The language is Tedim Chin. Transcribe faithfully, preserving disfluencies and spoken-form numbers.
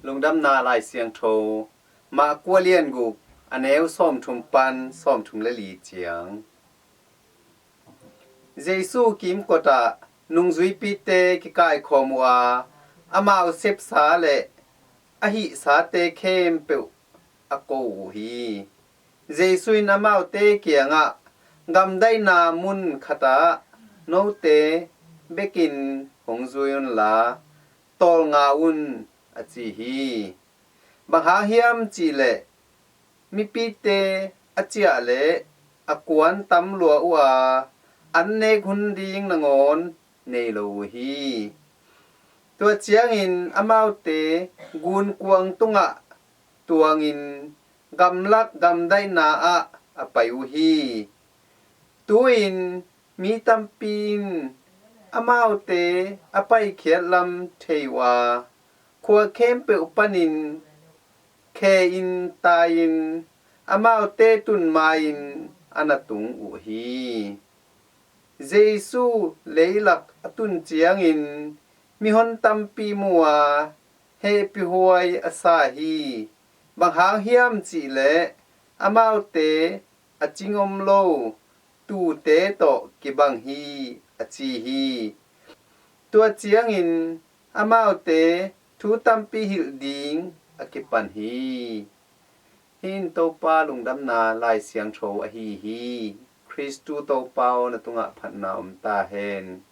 Lungdamna Lai Siangtho, Mark a lian guk, a neu sawmthum pan sawmthum le li ciang. Jesu kimkotah nungzuipite kikaikhawm uh a, amau sepsa le a hihsate khempeuh a ko uh hi. Jesu in amaute kiangah, "Gamdaihna mun khatah note bekin hong zui unla, tawlnga un," a ci hi. Bang hang hiam cihleh mipite a ciah le a kuan tam lua uh a, an nek hun ding nangawn nei lo uh hi. Tua ciangin amaute gunkuang tungah tuangin gamlak gamdaihna ah a pai uh hi. Tu-in mi tampi in amaute a paikhiat lam thei uh a, khua khempeuh panin khe-in tai-in amaute tun ma-in a na tung uh hi. Jesu leilak a tun ciangin mihon tampi mu a, hehpihhuai a sa hi. Bang hang hiam cihleh amaute a cing om lo tuute tawh kibang hi, a ci hi. Tua ciangin amaute thu tampi hilh ding a kipan hi. Hih in Topa Lungdamna Lai Siangtho ahi hi. Khristu Topa aw, na tungah phatna om ta hen.